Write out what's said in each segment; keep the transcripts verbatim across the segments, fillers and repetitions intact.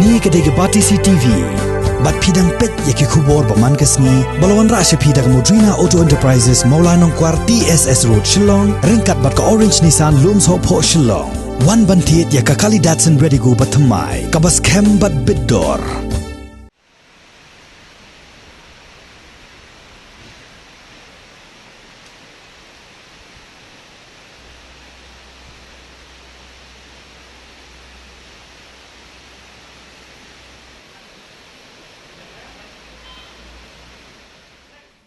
Kane ka dei ka Batesi T V. Bad phi dang peit ïa ki khubor ba man ka sngi ba la wanrah sha phi da ka Modrina Auto Enterprises, Mawlai Nongkwar, T S S Road, Shillong, ryngkat bad ka Orange Nissan, Lumshohphoh, Shillong. Wan ban thied ïa ka Kali Datsun Redigo ba thymmai, kaba skhem bad bit dor.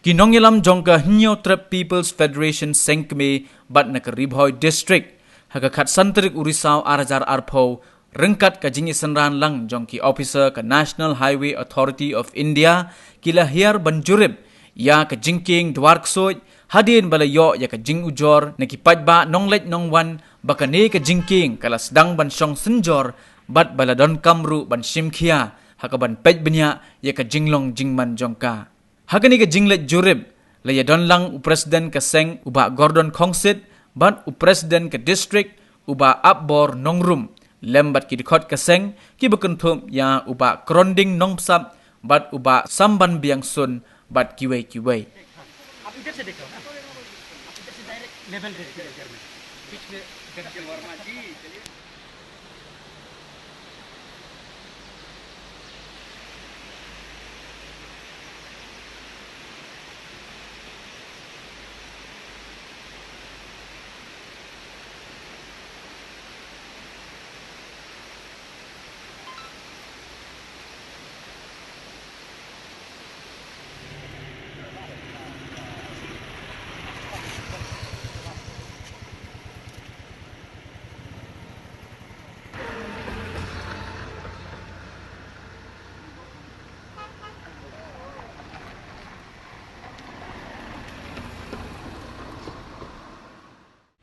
Ki nongïalam jong ka Hynñiewtrep People's Federation seng kmie bad na ka Ri Bhoi District, ha ka khatsan tarik u Risaw ar hajar arphew, ryngkat ka jingïasynran lang jong ki officer ka National Highway Authority of India, ki la hiar ban jurip ïa ka jingkieng Dwar Ksuid, hadien ba la ïoh ïa ka jingujor na ki paidbah nongleit nongwan ba kane ka jingkieng ka la sdang ban shong synjor bad ba la donkam ruh ban shim khia ha kaban peit bniah ïa ka jinglong jingman jong ka. Ha kane ka jingleit jurip, la ïadon lang u President ka seng u Bah Gordon Khongsit, bad u President ka District u Bah Apbor Nongrum, lem bad ki dkhot ka seng, kiba kynthup ïa u Bah Kronding Nongpsap, bad u Bah Sambanbiang Sun, bad kiwei kiwei.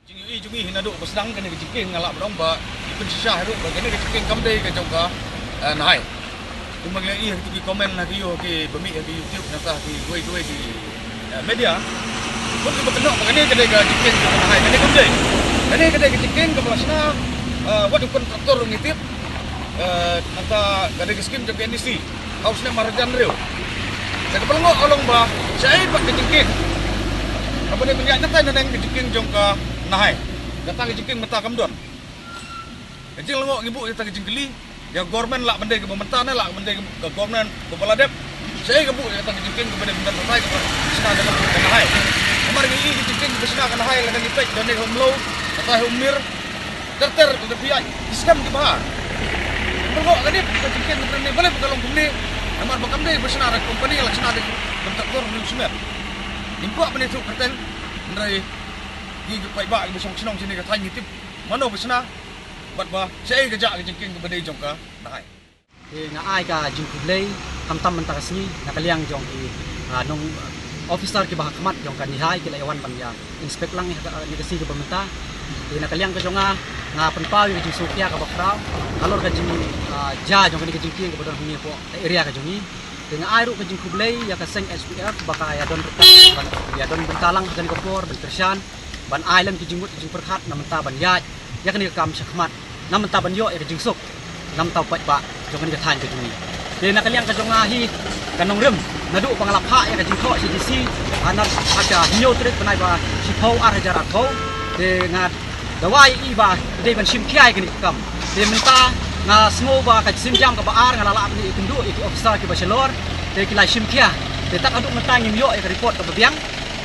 Jingïohi jong ngi hi naduh ba sdang kane ka jingkieng, nga lah ban ong ba ngi pynshisha hi ruh ba kane ka jingkieng kam dei ka jong ka, eh, Nahai. Kumba ngi ïohi ha ki comment ha ki ïoh ki ba mih ha ki YouTube nangta ha kiwei kiwei ki, eh, media. Bun kiba kynnoh ba kane ka dei ka jingkieng jong ka Nahai, kane kam dei. Kane ka dei ka jingkieng kaba la shna, eh, wat u kontraktor ngi tip, eh, nangta ka dei ka skim jong ka N E C. Hau snem marjan riu. Sa ka pynlong ka long ba shaei pat ka jingkieng kaba dei ban ïaid nangtai naneng, ka jingkieng jong ka Nahai. Kata ka jingkieng mynta kam don. Ka jinglong ngi buh ïa kata ka jingkylli ïa ka government, lah ban dei kaba mynta ne lah ban dei ka government kaba la dep. Shaei ka buh ïa kata ka jingkieng kaba dei ban don nangtai kaba shna da ka Nahai. Namar ngi i ka jingkieng kaba shna ka Nahai, lada ngi peit da ne ha Umlong, kata ha Ummir, ter ter ka phi ïaid ki skem ki bha. Pynlong ka dip ka jingkieng ka dei ne balei ba ka long kumne. Namar ba kam dei ba shna da ka company, la shna da ka kontraktor riewshimet. Ngim kwah ban ïathuh kyrteng, hynrei ngi ki paidbah kiba shong shnong shane ka thaiñ ngi tip mano ba shna bad ba shaei ka jaka ka jingkieng kaba dei jong ka Nahai. Te nga ai ka jingkhublei khamtam mynta ka sngi na ka liang jong ki, ah, nong, ah, officer kiba ha khmat jong ka Nahai ki la ïa wan ban ïa inspect lang ïa ka, ah, kane ka sngi kaba mynta. Te na ka liang ka jong nga, nga pynpaw ïa ka jingsngewkhia kaba khraw halor ka jing, ah, jia jong kane ka jingkieng kaba don hangne hapoh ka area ka jong ngi. Te nga ai ruh ka jingkhublei ïa ka seng S P F ba ka ïa don ryngkat ban ïa don bynta lang ha kane ka por ban kyrshan, ban ai lem ki jingmut ki jingpyrkhat na mynta ban ïaid ïa kane ka kam sha khmat, na mynta ban ïoh ïa ka jingsuk na mynta u paidbah jong kane ka thaiñ ka jong ngi. Te na ka liang ka jong nga hi ka nongrim, naduh ba nga la phah ïa ka jingthoh sha D C ha na, ha ka hynñiew tarik bnai ba shiphew ar hajar arphew, te nga dawa ïa i ba i dei ban shim khia ïa kane ka kam. Te mynta nga sngew ba ka sienjam kaba ar nga la lah ban ïakynduh ïa ki officer kiba shalor, te ki la shim khia. Te tad haduh mynta ngim ïoh ïa ka report kaba biang.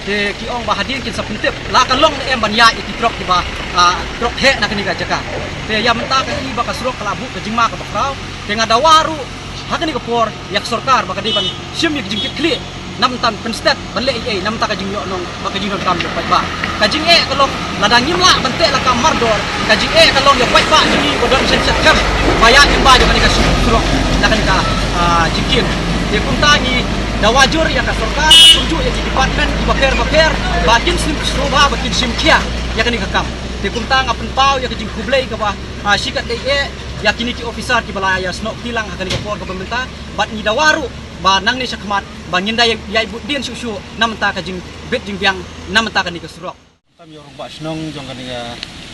Te ki ong ba hadien kin sa pyntip la ka long ne em ban ïaid ïa ki trok kiba, ah, trok heh na kane ka jaka. Te ïa mynta ka i ba ka surok ka la buh ka jingma kaba khraw. Te nga dawa ruh ha kane ka por ïa ka sorkar ba ka dei ban shim ïa ka jingkitkhlieh na mynta ban pynstet ban leh ei ei na mynta ka jingïoh nong bad ka jingdonkam jong u paidbah. Ka jingeh ka long lada ngim lah ban teh lakam mardor, ka jingeh ka long ïa u paidbah jong ngi ba don shen shet khem ba ïaid lyngba jong kane ka surok, na kane ka, ah, jingkieng. Te kumta ngi dawa jur ïa ka sorkar, kumjuh ïa ki department kiba pher ba pher ba kin sngewbha ba kin shim khia ïa kane ka kam. Te kumta nga pynpaw ïa ka jingkhublei kaba, ah, shikatdei eh ïa kine ki officer kiba la ïa snoh kti lang ha kane ka por kaba mynta, bad ngi dawa ruh ba nangne shakhmat ba ngin da ïa, ïa bud dien shuh shuh na mynta ka jingbit jingbiang na mynta kane ka surok. Tam ïa u rangbah shnong jong kane ka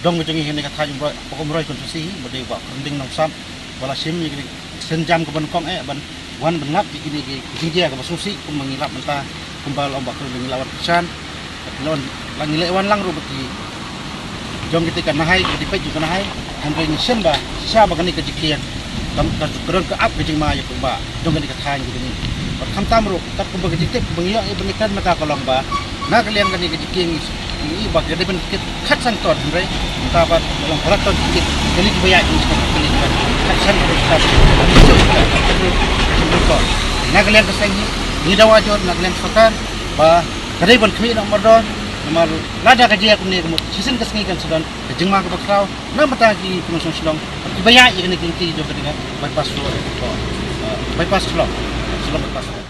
dong ka jong ngi kane ka thaiñ Umroi, Umroi constituency, ba dei u Bah Krending Nongpsap, ba la shim ïa kane ka Sienjam kaba nyngkong eh ban wan ban lap ïa kine ki jingjia kaba sngewsih kumba ngi lap mynta, kumba long ba khlem ngi la wan kyrshan. Ngi la wan, la ngi la wan lang ruh bad ki jong kite ka Nahai, ka dei peit jong ka Nahai. Hynrei ngi shem ba shisha ba kane ka jingkieng ka, ka, ka don ka ap ka jingma ïa kumba jong kane ka thaiñ ka dei. Bad khamtam ruh katkum ba ka jingtip kaba ngi ïoh ïa ba ngi kren mynta ka long ba na ka liang kane ka jingkieng ngi ïohi ba ka dei ban kit khatsan ton, hynrei mynta ba ka long palat ton kit. Kane kiba ïaid ngi sngewthuh kane kiba khatsan ton. Na ka liang ka seng hi ngi dawa jur na ka liang sorkar ba ka dei ban khmih noh mardor. Namar lada ka jia kumne ka mut shisien ka sngi kan sa don ka jingma kaba khraw na bynta ki nongshong shnong kiba ïaid ïa kane ka lynti jong ka dei ka bypass road, bypass Shillong, Shillong bypass road.